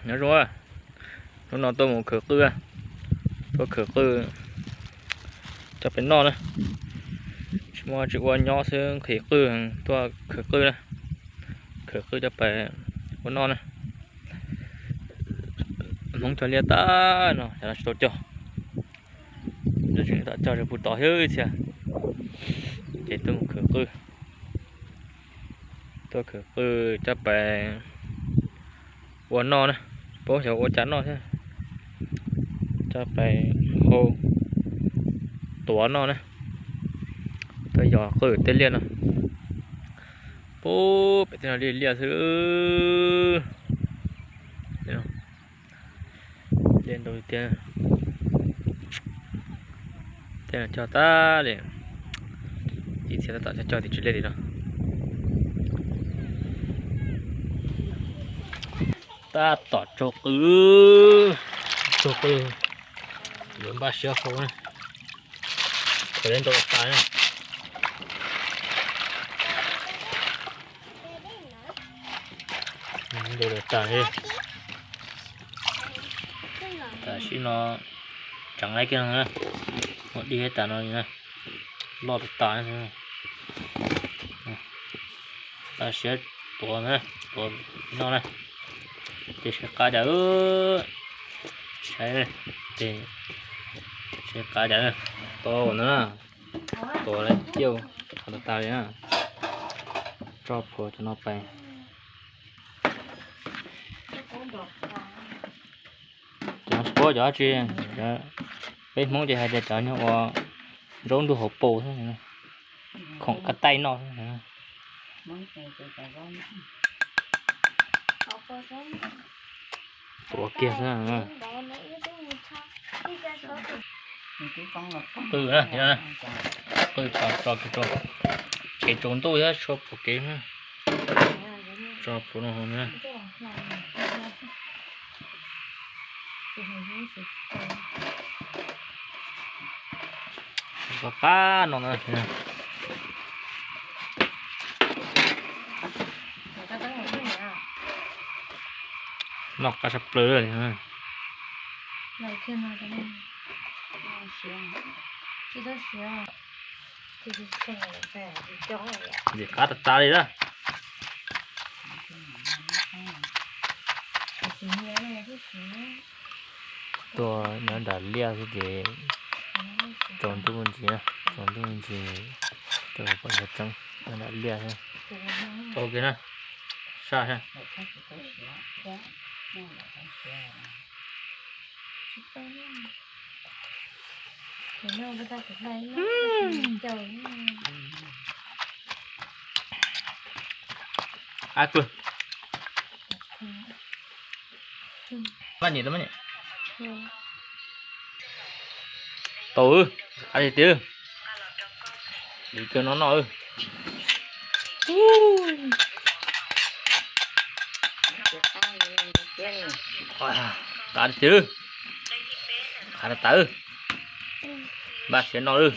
Nyob zoo, hnub no tuaj mus khwv qwj, tuaj khwv qwj coj pem noj na. Tsis muaj tsis ua nyob xwb, nqhis qwj tuaj khwv qwj na, khwv qwj coj pem ua noj na. Hmoob cog liaj tag no, cov no tsis tau cog, tseem cog tseem puv tod thiab ib txhia. Ces tuaj mus khwv qwj, tuaj khwv qwj coj pem ua noj na, paub xyov ua cas noj thiab. Coj pem hau tuav noj na, tuaj yos qwj tej liaj no. Pub pem tej no liaj liaj xwb. Liaj ntau tiag. Tej no cog tag li, ib txhia tab tom cog cog tim tsis liaj li no. Tab tom tsaug qwj, tsaug qwj, yuav npaj siab hau na, khaws liaj ntau tas na. Ntau tas li. Tam sim no tseev lawm kiag no na, ua dib tas no li na, loj tas tas. Npaj siab tuav na, tuav noj na, ces seb qab cas, saib, ces seb qab cas, tuav no na, tuav lawm ciaj qhov tas tas li na, tso plhuav cov no pem. Cov no tsis paub cov dab tsi, peb Hmoob ces hais tias cov nyuag ua zaub ntuj hauv paus xwb, khoom qab taij noj xwb. Tuav kiag xwb. Qwj na, qwj tso, tso, tso, tsev tsaus ntuj thiab tshuav puv kev, tso puv no na. Qab qab no na. Noj qab tshaj plaws li. Ntxim qab tas tas li na. Tuaj nyob nram liaj xwb ces tsaus ntuj me ntsis na, tsaus ntuj me ntsis tuaj pom xyov tseeb nyob nram liaj xwb. Ok na, saj saj. Qab kawg. Maj nyem, maj nyem. Tau, qab tiag tiag. Dim kawg no noj. Qab tiag tiag. Qab tas tas. Npaj siab noj lawm.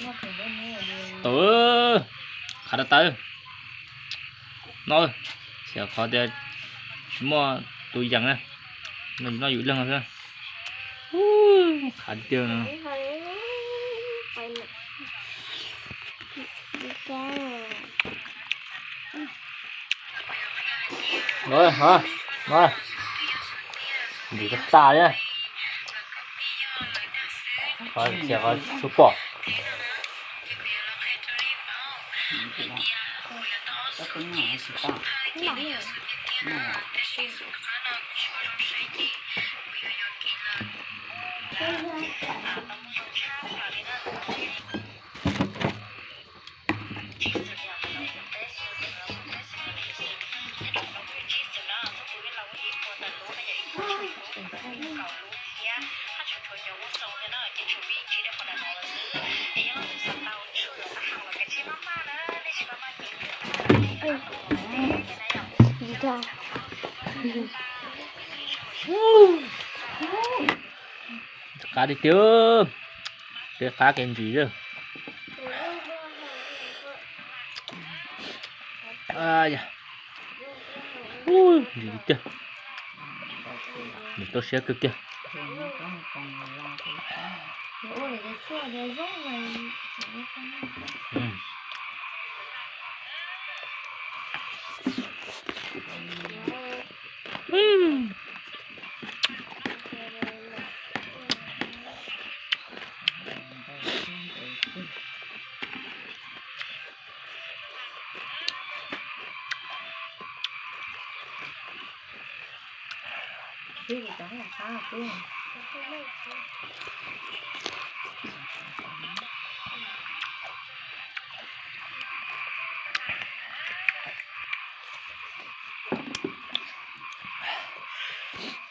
Tau, qab tas tas. Noj, xyov qhov tias tsis muaj tus yeem na, noj yus leeg xwb. Qab tiag tiag no. Ntxim tas tas li. Qhov tsis pom. Qab tiag tiag, peb qab kev ntsis lawm. Ntsis tiag. Nws tau siab kawg kiag.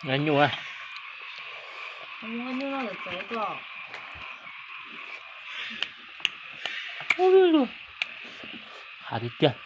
Nyuj, hav tiag tiag.